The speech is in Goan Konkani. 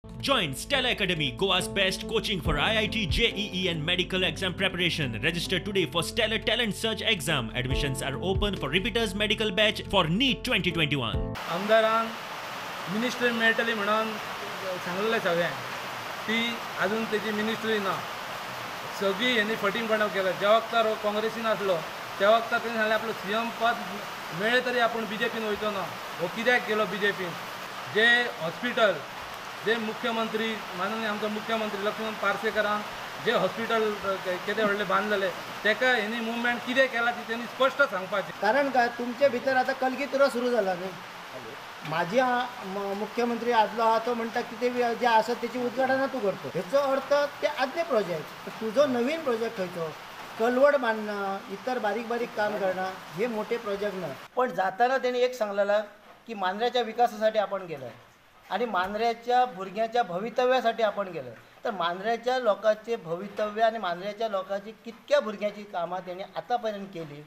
Join Stella Academy, Goa's best coaching for IIT, JEE and medical exam preparation. Register today for Stellar Talent Search exam. Admissions are open for repeaters medical batch for NEET 2021. आमदारान मिनिस्ट्री मेळटली म्हणून सांगलेलें सगळ्यांक, ती अजून तेजी मिनिस्ट्री ना. सगळीं हेणी फटींगपणां केल्या. ज्या वखतार हो काँग्रेसीन आसलो त्या वखतार तेणी सांगलें आपलो सी एम पद मेळ्ळें तरी आपूण बी जे पीन वयचो ना. हो कित्याक गेलो बी जे पीन? जे हॉस्पिटल जे मुख्यमंत्री माननीय आमचो मुख्यमंत्री लक्ष्मण पार्सेकरान जे हॉस्पिटल केदें व्हडलें बांदलेलें तेका हेणी मुवमेंट कितें केलां ती तेणी स्पश्ट सांगपाचें. कारण काय तुमचे भितर आतां कलगीतुरो सुरू जाला न्ही. माजी मुख्यमंत्री आदलो आहा तो म्हणटा कितें जें आसा तेची उद्घाटनां तूं करता. हेचो अर्थ ते आदले प्रोजेक्ट, तुजो नवीन प्रोजेक्ट खंयचो? कलवड बांदणं, इतर बारीक बारीक काम करणं हे मोठे प्रोजेक्ट ना. पण जाताना तेणी एक सांगलेलं की मांद्र्याच्या विकासासाठी आपण गेलं आणि मांद्र्याच्या भुरग्यांच्या भवितव्यासाठी आपण गेलं. तर मांद्र्याच्या लोकांचे भवितव्य आणि मांद्र्याच्या लोकांची कितक्या भुरग्यांची कामां तेणी आतापर्यंत केली